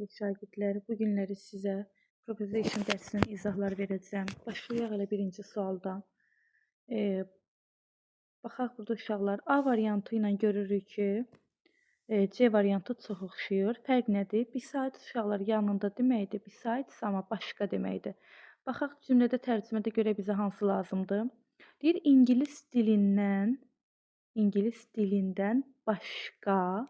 Şagirdlər, bu günləri sizə Proposition dərsinin izahlar verəcəm. Başlayaq elə birinci sualdan. Baxaq burada uşaqlar, A variantı ilə görürük ki, C variantı çox oxşayır. Fərq nədir? Besides uşaqlar yanında deməkdir, besides amma başqa deməkdir. Baxaq cümlədə tərcümədə görək bizə hansı lazımdır. Deyir, İngilis dilindən başqa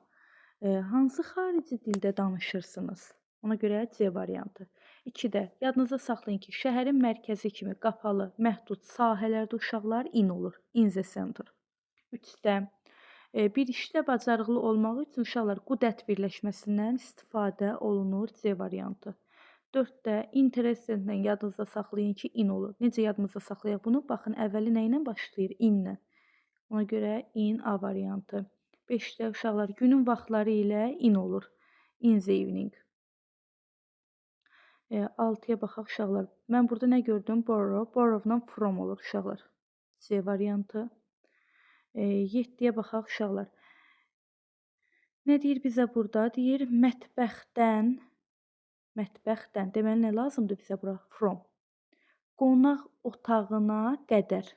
hansı xarici dildə danışırsınız? Ona görə C variantı. 2-də yadınızda saxlayın ki, şəhərin mərkəzi kimi qapalı, məhdud sahələrdə uşaqlar in olur. In the center. 3-də bir işdə bacarıqlı olmaq üçün uşaqlar good at birləşməsindən istifadə olunur. C variantı. 4-də interested-lə yadınızda saxlayın ki, in olur. Necə yadımızda saxlayaq bunu? Baxın, əvvəli nə ilə başlayır? In-lə. Ona görə in A variantı. 5-də uşaqlar günün vaxtları ilə in olur. In the evening. 6-ya baxaq uşaqlar. Mən burada nə gördüm? Borrow. Borrow-la from olur uşaqlar. C variantı. 7-yə baxaq uşaqlar. Nə deyir bizə burada? Deyir mətbəxdən, mətbəxdən. Deməli nə lazımdır bizə bura? From. Qonaq otağına qədər.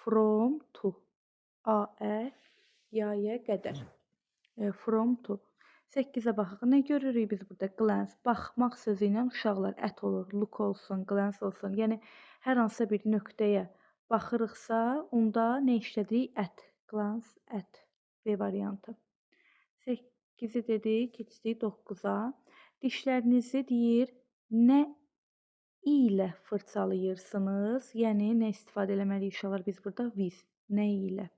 From to. A, Ə, Y-yə qədər. From to. 8-ə baxaq. Nə görürük biz burada? Glance. Baxmaq sözü ilə uşaqlar at olur. Look olsun, glance olsun. Yəni hər hansısa bir nöqtəyə baxırıqsa, onda nə işlədirik? At. Glance at. B variantı. 8-i dedik, keçdik 9-a. Dişlərinizi deyir, nə ilə fırçalayırsınız? Yəni nə istifadə eləməliyik uşaqlar biz burada? With. Nə ilə?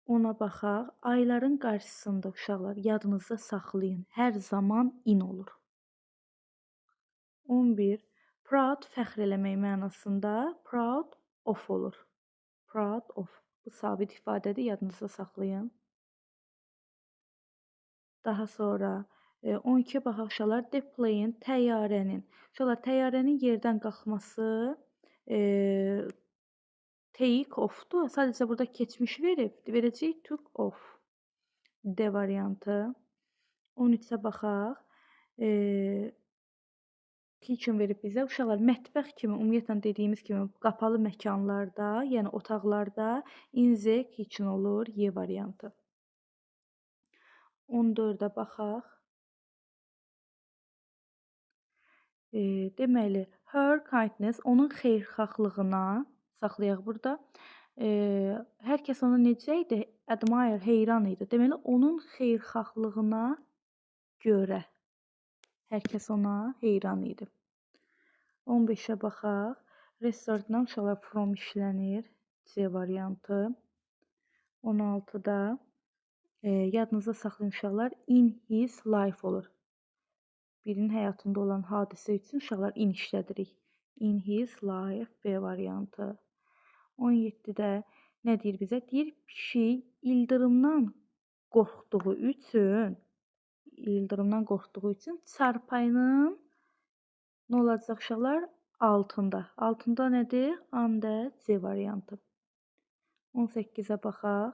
Ona baxaq. Ayların qarşısında uşaqlar yadınızda saxlayın. Hər zaman in olur. 11. Proud fəxr eləmək mənasında proud of olur. Proud of. Bu sabit ifadədir, yadınızda saxlayın. Daha sonra 12-yə baxaq uşaqlar. The plane, təyyarənin. Uşaqlar, təyyarənin yerdən qalxması take off-dur. Sadəcə burada keçmiş verib. Verəcəyik took off. D variantı. 13-ə baxaq. Kitchen verib bizə. Uşaqlar, mətbəx kimi, ümumiyyətlə dediyimiz kimi qapalı məkanlarda, yəni otaqlarda in the kitchen olur. Y variantı. 14-ə baxaq. Deməli, her kindness, onun xeyirxahlığına saxlayaq burada. Hər kəs ona necə idi? Admire, heyran idi. Deməli, onun xeyirxahlığına görə hər kəs ona heyran idi. 15-ə baxaq. Restaurantdan uşaqlar from işlənir. C variantı. 16-da yadınızda saxlayın uşaqlar, in his life olur. Birinin həyatında olan hadisə üçün uşaqlar in işlədirik. In his life, B variantı. 17-də nə deyir bizə? Deyir, pişik ildırımdan qorxduğu üçün çarpayının nə olacaq uşaqlar? Altında. Altında nədir? Under, C variantı. 18-ə baxaq.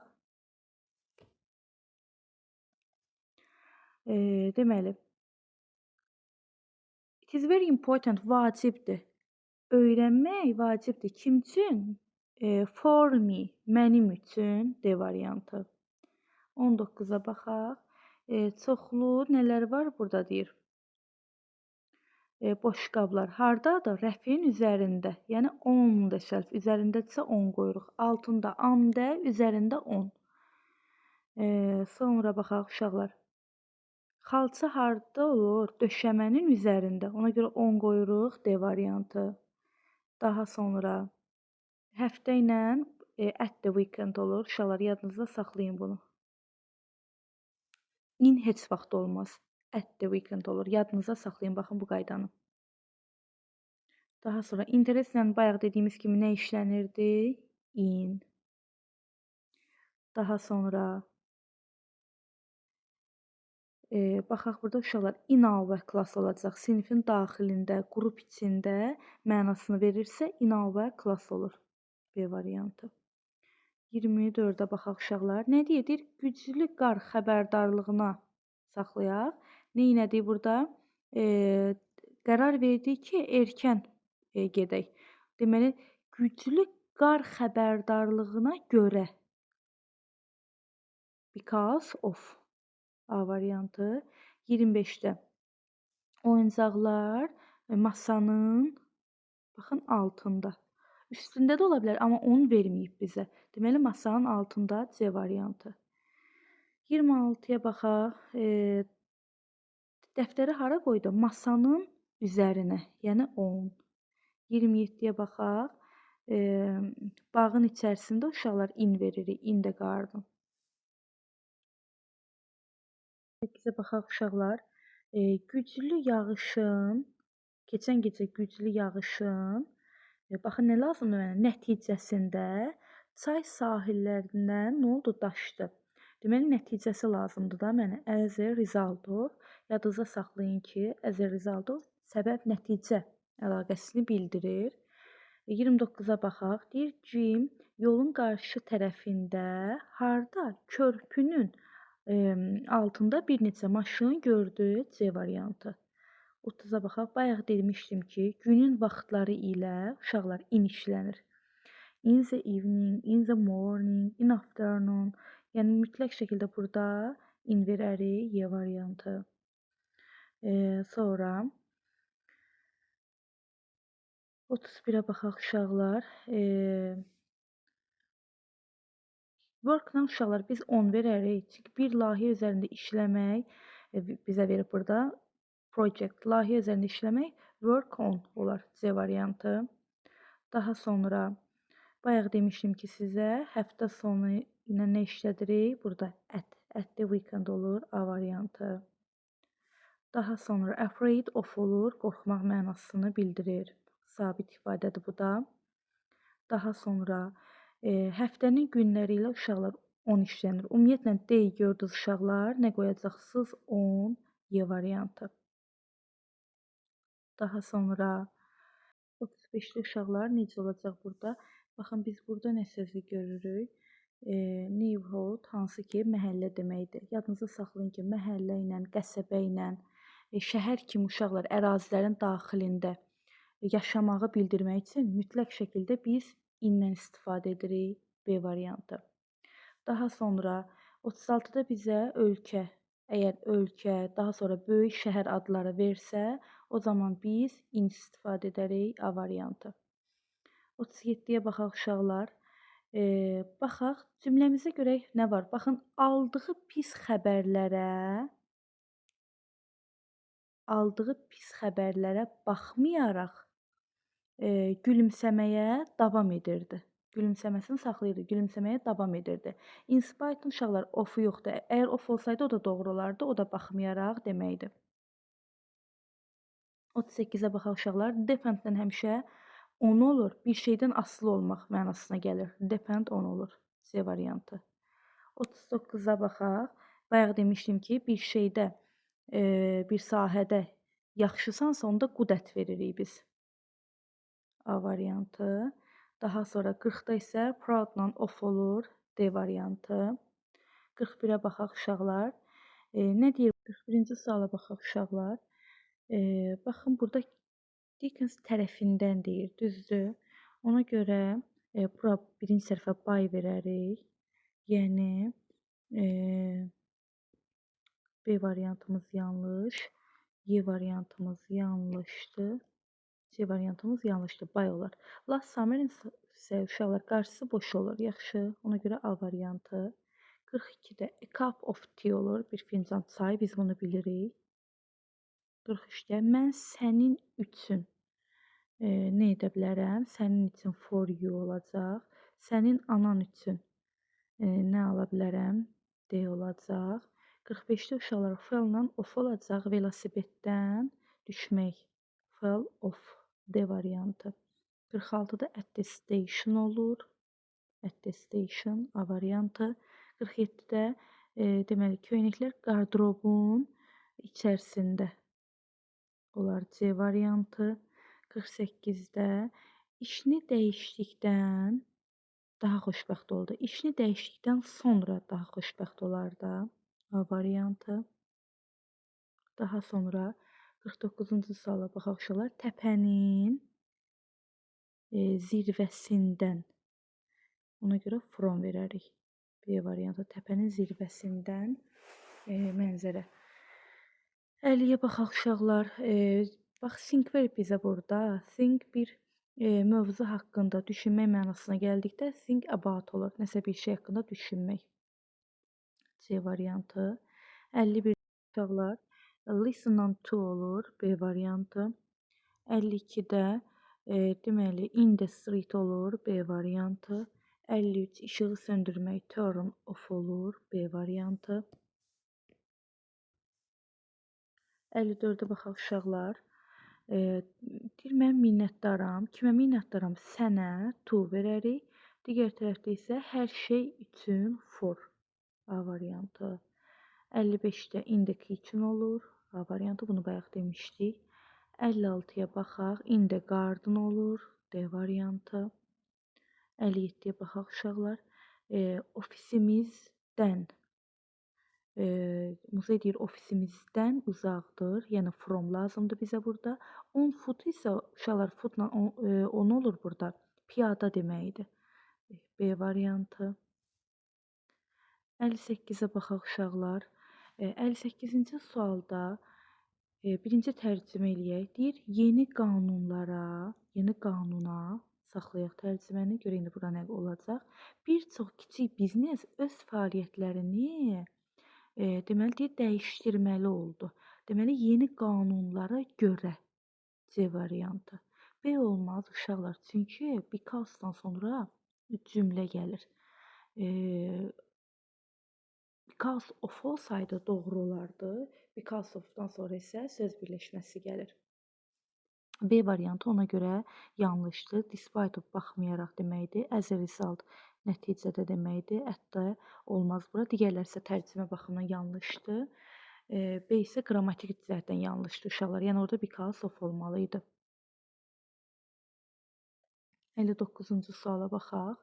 Deməli, it is very important, vacibdir. Öyrənmək vacibdir. Kim üçün? For me, mənim üçün, D variantı. 19-a baxaq. Çoxlu nələr var burada deyir. Boş qablar hardadır? Rəfin üzərində. Yəni on the shelf. Üzərindədirsə on qoyuruq. Altında under, üzərində on. Sonra baxaq uşaqlar. Xalça harda olur? Döşəmənin üzərində. Ona görə on qoyuruq, D variantı. Daha sonra həftə ilə at the weekend olur. Uşaqlar, yadınızda saxlayın bunu. In heç vaxt olmaz. At the weekend olur. Yadınızda saxlayın, baxın bu qaydanı. Daha sonra interestlə bayaq dediyimiz kimi nə işlənirdi? In. Daha sonra baxaq burada uşaqlar, in our class olacaq. Sinifin daxilində, qrup içində mənasını verirsə, in our class olur. B variantı. 24-ə baxaq uşaqlar. Nə deyir? Deyir, güclü qar xəbərdarlığına Saxlayaq. Nə elədik burada? Qərar verdik ki, erkən gedək. Deməli, güclü qar xəbərdarlığına görə. Because of. A variantı. 25-də. Oyuncaqlar masanın, baxın, altında. Üstündə də ola bilər, amma onu verməyib bizə. Deməli, masanın altında C variantı. 26-ya baxaq. Dəftəri hara qoydu? Masanın üzərinə, yəni on. 27-yə baxaq. Bağın içərisində uşaqlar in veririk, in the garden. 8-ə baxaq uşaqlar. Güclü yağışın, keçən gecə güclü yağışın, baxın nə lazımdır mənə? Nəticəsində çay sahillərindən nə oldu? Daşdı. Deməli, nəticəsi lazımdır da mənə. As a result of. Yadınızda saxlayın ki, as a result of səbəb nəticə əlaqəsini bildirir. 29-a baxaq. Deyir, Jim yolun qarşı tərəfində harda? Körpünün altında bir neçə maşın gördü. C variantı. 30-a baxaq. Bayaq demişdim ki, günün vaxtları ilə uşaqlar in işlənir. In the evening, in the morning, in afternoon. Yəni, mütləq şəkildə burada in verərik. Y variantı. Sonra 31-ə baxaq uşaqlar. Work-la uşaqlar biz 10 verərik. Çünki bir layihə üzərində işləmək bizə verib burada. Project, layihə üzərində işləmək work on olar. C variantı. Daha sonra bayaq demişdim ki sizə həftə sonu ilə nə işlədirik? Burada at. At the weekend olur. A variantı. Daha sonra afraid of olur. Qorxmaq mənasını bildirir. Sabit ifadədir bu da. Daha sonra həftənin günləri ilə uşaqlar 10 işlənir. Ümumiyyətlə, day gördünüz uşaqlar, nə qoyacaqsınız? 10, Y variantı. Daha sonra 35-li uşaqlar necə olacaq burada? Baxın, biz burada nə sözü görürük? Neighborhood, hansı ki, məhəllə deməkdir. Yadınızda saxlayın ki, məhəllə ilə, qəsəbə ilə, şəhər kimi uşaqlar ərazilərin daxilində yaşamağı bildirmək üçün mütləq şəkildə biz in-dən istifadə edirik. B variantı. Daha sonra 36-da bizə ölkə, əgər ölkə, daha sonra böyük şəhər adları versə, o zaman biz in istifadə edərik. A variantı. 37-yə baxaq uşaqlar. Baxaq, cümləmizə görək nə var? Baxın, aldığı pis xəbərlərə baxmayaraq gülümsəməyə davam edirdi. Gülümsəməsini saxlayırdı, gülümsəməyə davam edirdi. In spite uşaqlar of-u yoxdur. Əgər of olsaydı, o da doğru olardı. O da baxmayaraq deməkdir. 38-ə baxaq uşaqlar. Depend-dən həmişə on olur. Bir şeydən asılı olmaq mənasına gəlir. Depend on olur. C variantı. 39-a baxaq. Bayaq demişdim ki, bir şeydə, bir sahədə yaxşısansa, onda good at veririk biz. A variantı. Daha sonra 40-da isə proud-la of olur. D variantı. 41-ə baxaq uşaqlar. Nə deyir? 41-ci suala baxaq uşaqlar. Baxın, burada Dickens tərəfindən deyir, düzdür? Ona görə bura birinci sərfə by verərik. Yəni B variantımız yanlış, Y variantımız yanlışdır. C variantımız yanlışdır, by olar. Last summer isə uşaqlar qarşısı boş olur. Yaxşı, ona görə A variantı. 42-də a cup of tea olur, bir fincan çay, biz bunu bilirik. 43-də mən sənin üçün nə edə bilərəm? Sənin üçün for you olacaq. Sənin anan üçün nə ala bilərəm? D olacaq. 45-də uşaqlar fell-la off olacaq. Velosipeddən düşmək. Fell off. D variantı. 46-da at the station olur. At the station A variantı. 47-də deməli köynəklər qardırobun içərisində olar. C variantı. 48-də işini dəyişdikdən daha xoşbəxt oldu. İşini dəyişdikdən sonra daha xoşbəxt olar da. A variantı. Daha sonra 49-cu suala baxaq uşaqlar. Təpənin zirvəsindən. Ona görə from verərik. B variantı təpənin zirvəsindən mənzərə. 50-yə baxaq uşaqlar. Bax, think verib bizə burada. Think bir mövzu haqqında düşünmək mənasına gəldikdə think about olur. Nəsə bir şey haqqında düşünmək. C variantı. 51 uşaqlar. Listen to olur. B variantı. 52-də deməli in the street olur. B variantı. 53 işığı söndürmək turn off olur. B variantı. 54-ə baxaq uşaqlar. Deyir, mən minnətdaram. Kimə minnətdaram? Sənə to verərik. Digər tərəfdə isə hər şey üçün for. A variantı. 55-də in the kitchen olur. A variantı, bunu bayaq demişdik. 56-ya baxaq. In the garden olur. D variantı. 57-yə baxaq uşaqlar. Ofisimizdən. Muzey deyir ofisimizdən uzaqdır. Yəni from lazımdır bizə burada. On foot isə uşaqlar footla on olur burada. Piyada deməkdir. B variantı. 58-ə baxaq uşaqlar. 58-ci sualda birinci tərcümə eləyək. Deyir, yeni qanunlara, yeni qanuna saxlayaq tərcüməni. Görək indi bura nə olacaq. Bir çox kiçik biznes öz fəaliyyətlərini deməli deyir, dəyişdirməli oldu. Deməli, yeni qanunlara görə C variantı. B olmaz uşaqlar, çünki because-dan sonra cümlə gəlir. Because of olsaydı doğru olardı. Because of-dan sonra isə söz birləşməsi gəlir. B variantı ona görə yanlışdır. Despite of baxmayaraq deməkdir. As a result nəticədə deməkdir. At-da olmaz bura. Digərləri isə tərcümə baxımından yanlışdır. B isə qrammatik cəhətdən yanlışdır uşaqlar. Yəni orada because of olmalı idi. 59-cu suala baxaq.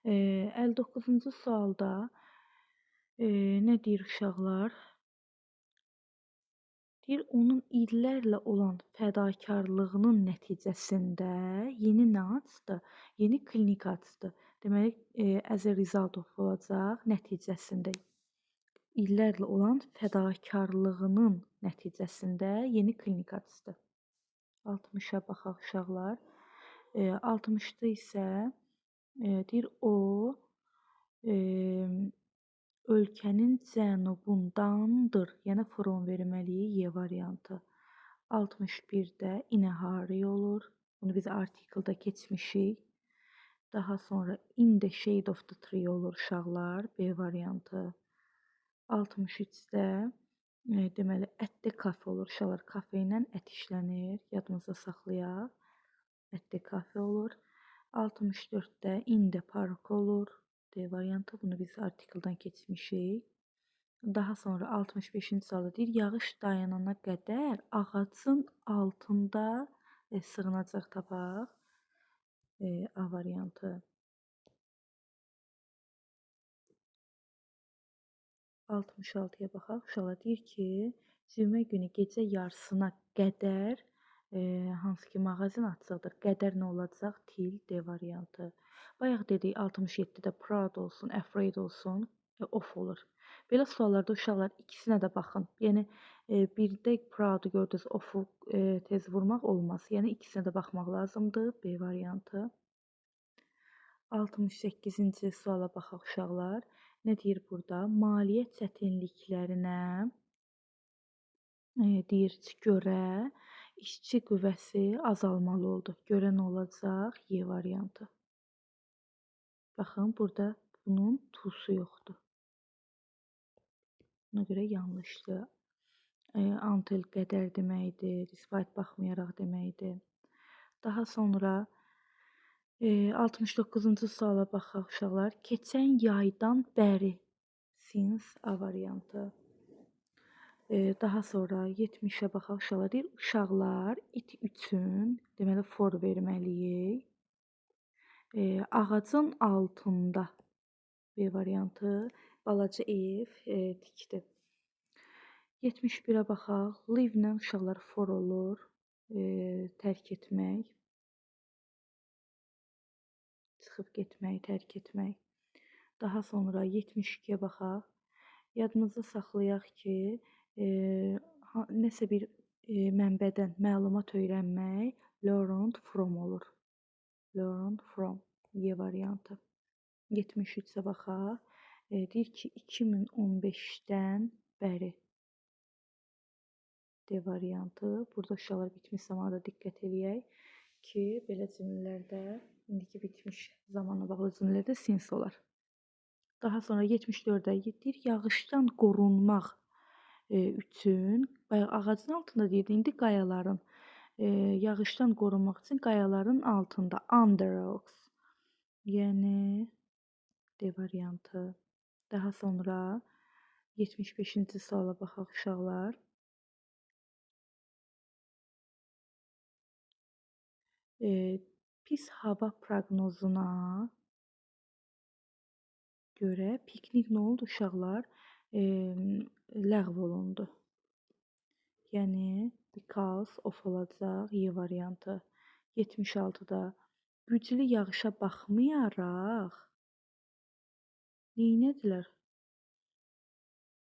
59-cu sualda nə deyir uşaqlar? Deyir, onun illərlə olan fədakarlığının nəticəsində yeni nə açdı? Yeni klinik açdı. Deməli, as a result of olacaq nəticəsində. İllərlə olan fədakarlığının nəticəsində yeni klinik açdı. 60-a baxaq uşaqlar. 60-da isə deyir, o ölkənin cənubundandır. Yəni from verməliyik Y variantı. 61-də in a hurry olur. Bunu biz artikelda keçmişik. Daha sonra in the shade of the tree olur uşaqlar. B variantı. 63-də deməli at the cafe olur uşaqlar. Kafe ilə ət işlənir. Yadımızda saxlayaq. At the cafe olur. 64-də in the park olur. D variantı. Bunu biz artikeldan keçmişik. Daha sonra 65-ci sualda deyir, yağış dayanana qədər ağacın altında sığınacaq tapaq. A variantı. 66-ya baxaq. Uşaqlar deyir ki, cümə günü gecə yarısına qədər hansı ki mağazin açıqdır. Qədər nə olacaq? Til, D variantı. Bayaq dedik 67-də proud olsun, afraid olsun, off olur. Belə suallarda uşaqlar ikisinə də baxın. Yəni birdə proud-u gördünüz, off-u tez vurmaq olmaz. Yəni ikisinə də baxmaq lazımdır. B variantı. 68-ci suala baxaq uşaqlar. Nə deyir burada? Maliyyə çətinliklərinə deyir görə işçi qüvvəsi azalmalı oldu. Görə nə olacaq? Y variantı. Baxın, burada bunun to-su yoxdur. Buna görə yanlışdır. Until qədər deməkdir, despite baxmayaraq deməkdir. Daha sonra 69-cu suala baxaq uşaqlar. Keçən yaydan bəri since A variantı. Daha sonra 70-ə baxaq uşaqlar. Deyir, uşaqlar it üçün, deməli for verməliyik. Ağacın altında B variantı balaca ev tikdi. 71-ə baxaq. Leave-lə uşaqlar for olur. Tərk etmək. Çıxıb getmək, tərk etmək. Daha sonra 72-yə baxaq. Yadımızda saxlayaq ki, nəsə bir mənbədən məlumat öyrənmək learned from olur. Learn from Y variantı. 73-ə baxaq. Deyir ki, 2015-dən bəri. D variantı. Burada uşaqlar bitmiş zamana da diqqət eləyək ki, belə cümlələrdə, indiki bitmiş zamanla bağlı cümlələrdə since olar. Daha sonra 74-də deyir, yağışdan qorunmaq üçün, bayaq ağacın altında deyirdi, indi qayaların, yağışdan qorunmaq üçün qayaların altında, under rocks. Yəni, D variantı. Daha sonra 75-ci suala baxaq uşaqlar. Pis hava proqnozuna görə piknik nə oldu uşaqlar? Ləğv olundu. Yəni, because of olacaq Y variantı. 76-da güclü yağışa baxmayaraq neynədilər?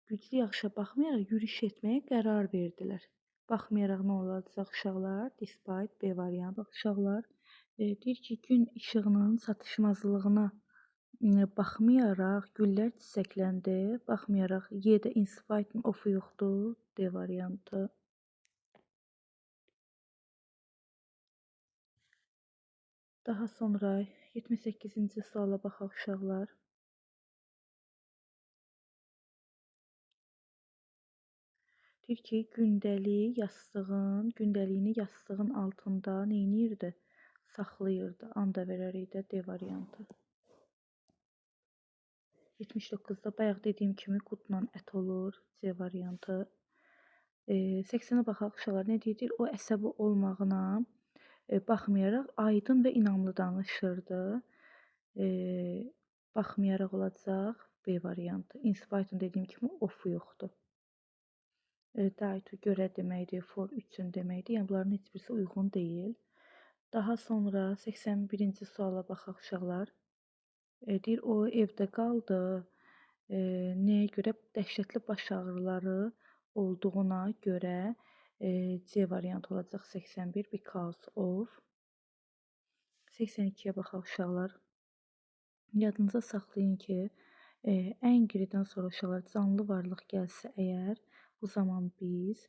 Güclü yağışa baxmayaraq yürüyüş etməyə qərar verdilər. Baxmayaraq nə olacaq uşaqlar? Despite B variantı. Uşaqlar deyir ki, gün işığının çatışmazlığına baxmayaraq güllər çiçəkləndi. Baxmayaraq Y-də in spite of-u yoxdur. D variantı. Daha sonra 78-ci suala baxaq uşaqlar. Deyir ki, gündəliyini yastığın altında neyniyirdi? Saxlayırdı. Anda verərik də D variantı. 79-da bayaq dediyim kimi qutla ət olur. C variantı. 80-ə baxaq uşaqlar. Nə deyir? O əsəbi olmağına baxmayaraq aydın və inamlı danışırdı. Baxmayaraq olacaq B variantı. In spite dediyim kimi of-u yoxdur. Due to görə deməkdir, for üçün deməkdir. Yəni, bunların heç birisi uyğun deyil. Daha sonra 81-ci suala baxaq uşaqlar. Deyir, o evdə qaldı. Nəyə görə? Dəhşətli baş ağrıları olduğuna görə C variantı olacaq 81, because of. 82-yə baxaq uşaqlar. Yadınıza saxlayın ki, angry-dən sonra uşaqlar canlı varlıq gəlsə əgər, bu zaman biz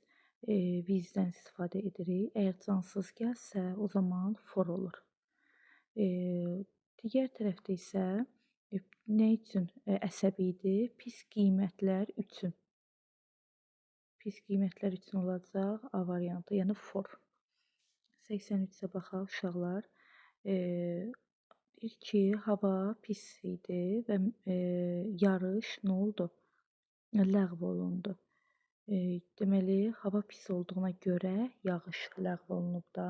with-dən istifadə edirik. Əgər cansız gəlsə, o zaman for olur. Digər tərəfdə isə nə üçün əsəbi idi? Pis qiymətlər üçün. Pis qiymətlər üçün olacaq A variantı, yəni for. 83-ə baxaq uşaqlar. Deyir ki, hava pis idi və yarış nə oldu? Ləğv olundu. Deməli, hava pis olduğuna görə yağış ləğv olunub da.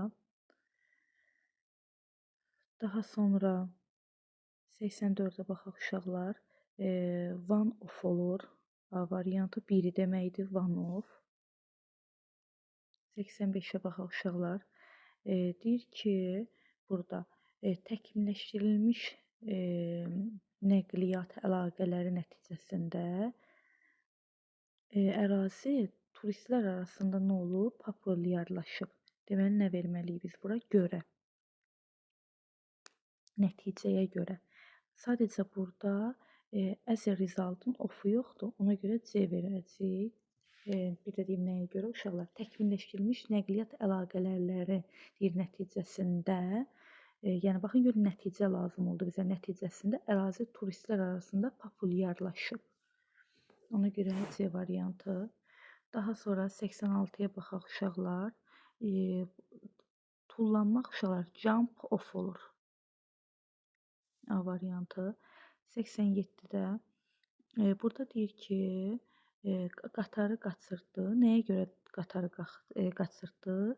Daha sonra 84-ə baxaq uşaqlar. One of olur. A variantı biri deməkdir. One of. 85-ə baxaq uşaqlar. Deyir ki, burada təkmilləşdirilmiş nəqliyyat əlaqələri nəticəsində ərazi turistlər arasında nə olub? Populyarlaşıb. Deməli, nə verməliyik biz bura? Görə. Nəticəyə görə. Sadəcə burada as a result-ın of-u yoxdur. Ona görə C verəcəyik. Bir də deyim nəyə görə uşaqlar? Təkmilləşdirilmiş nəqliyyat əlaqələri deyir nəticəsində. Yəni, baxın, görün, nəticə lazım oldu bizə. Nəticəsində ərazi turistlər arasında populyarlaşıb. Ona görə C variantı. Daha sonra 86-ya baxaq uşaqlar. Tullanmaq uşaqlar jump off olur. A variantı. 87-də burada deyir ki, qatarı qaçırtdı. Nəyə görə qatarı qaçırtdı?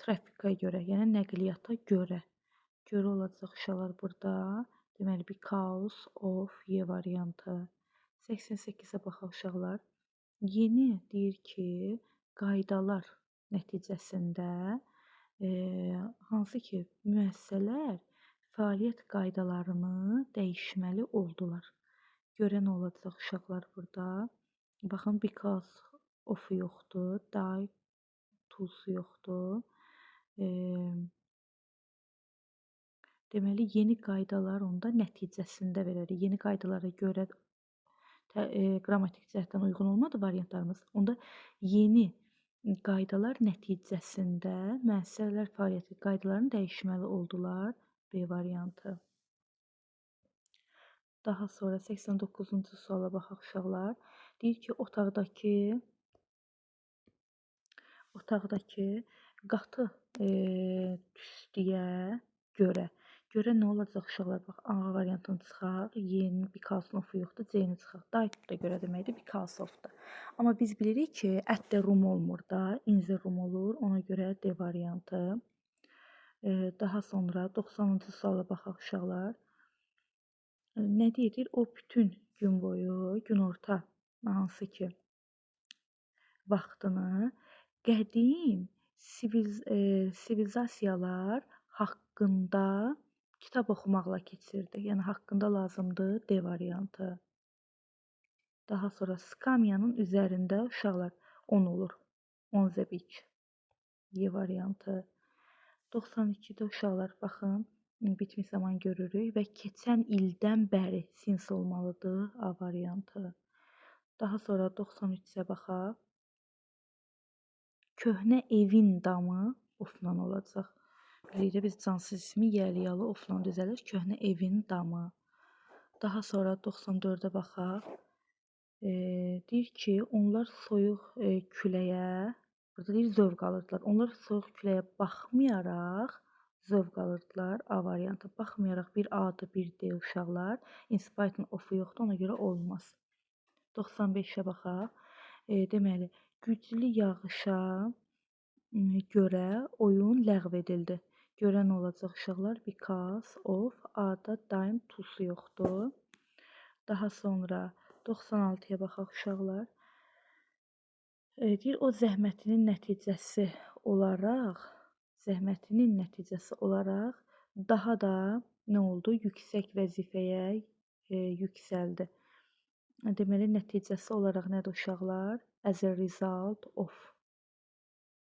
Trafikə görə, yəni nəqliyyata görə. Görə olacaq uşaqlar burada. Deməli, because of Y variantı. 88-ə baxaq uşaqlar. Yeni deyir ki, qaydalar nəticəsində hansı ki, müəssisələr fəaliyyət qaydalarını dəyişməli oldular. Görə nə olacaq uşaqlar burada? Baxın, because of yoxdur, die to'su yoxdur. Deməli, yeni qaydalar onda nəticəsində verərik. Yeni qaydalara görə qrammatik cəhətdən uyğun olmadı variantlarımız. Onda yeni qaydalar nəticəsində müəssisələr fəaliyyəti qaydalarını dəyişməli oldular. B variantı. Daha sonra 89-cu suala baxaq uşaqlar. Deyir ki, otaqdakı qatı tüstüyə görə. Görə nə olacaq uşaqlar? Bax, A variantını çıxaq. Y-nin because of yoxdur, C-ni çıxaq. Die da görə deməkdir, because of-dur. Amma biz bilirik ki, at the room olmur da, in the room olur. Ona görə D variantı. Daha sonra 90-cı suala baxaq uşaqlar. Nə deyir? O bütün gün boyu, günorta hansı ki vaxtını qədim sivilizasiyalar haqqında kitab oxumaqla keçirdi. Yəni, haqqında lazımdır D variantı. Daha sonra skamyanın üzərində uşaqlar 10 olur. On the beach. Y variantı. 92-də uşaqlar, baxın, bitmiş zaman görürük və keçən ildən bəri since olmalıdır A variantı. Daha sonra 93-ə baxaq. Köhnə evin damı of-la olacaq. Bilirik biz cansız ismi yəli-yalı of-la düzəlir. Köhnə evin damı. Daha sonra 94-ə baxaq. Deyir ki, onlar soyuq küləyə, burada deyir zövq alırdılar. Onlar soyuq küləyə baxmayaraq zövq alırdılar. A variantı. Baxmayaraq bir A-dır, bir D uşaqlar. In spite of-u yoxdur, ona görə olmaz. 95-ə baxaq. Deməli, güclü yağışa görə oyun ləğv edildi. Görə nə olacaq uşaqlar? Because of A-da dime to'su yoxdur. Daha sonra 96-ya baxaq uşaqlar. Deyir, o zəhmətinin nəticəsi olaraq, daha da nə oldu? Yüksək vəzifəyə yüksəldi. Deməli, nəticəsi olaraq nədir uşaqlar? As a result of.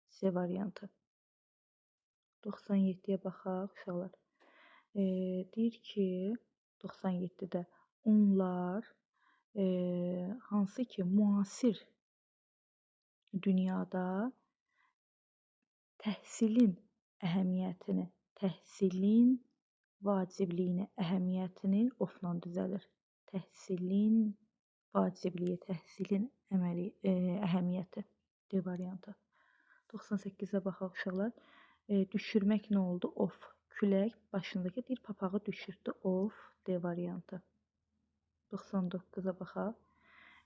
C variantı. 97-yə baxaq uşaqlar. Deyir ki, 97-də onlar hansı ki, müasir dünyada təhsilin əhəmiyyətini, təhsilin vacibliyini, əhəmiyyətini of-la düzəlir. Təhsilin vacibliyi, təhsilin əhəmiyyəti. D variantı. 98-ə baxaq uşaqlar. Düşürmək nə oldu? Off. Külək başındakı deyir, papağı düşürtdü. Off. D variantı. 99-a baxaq.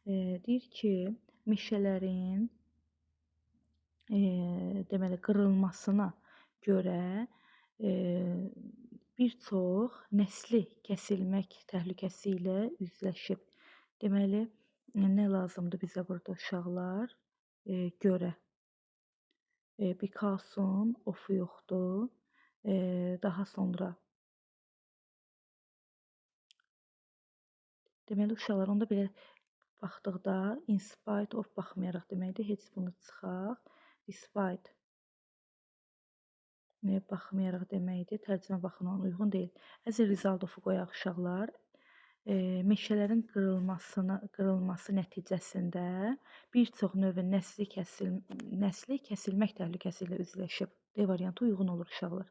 Deyir ki, meşələrin deməli, qırılmasına görə bir çox nəsli kəsilmək təhlükəsi ilə üzləşib. Deməli, nə lazımdır bizə burada uşaqlar? Görə. Because-un of-u yoxdur. Daha sonra deməli, uşaqlar, onda belə baxdıqda in spite of baxmayaraq deməkdir. Heç bunu çıxaq. Despite baxmayaraq deməkdir. Tərcümə baxımından uyğun deyil. As a result of-u qoyaq uşaqlar. Meşələrin qırılması nəticəsində bir çox növün nəsli kəsilmək təhlükəsi ilə üzləşib. D variantı uyğun olur uşaqlar.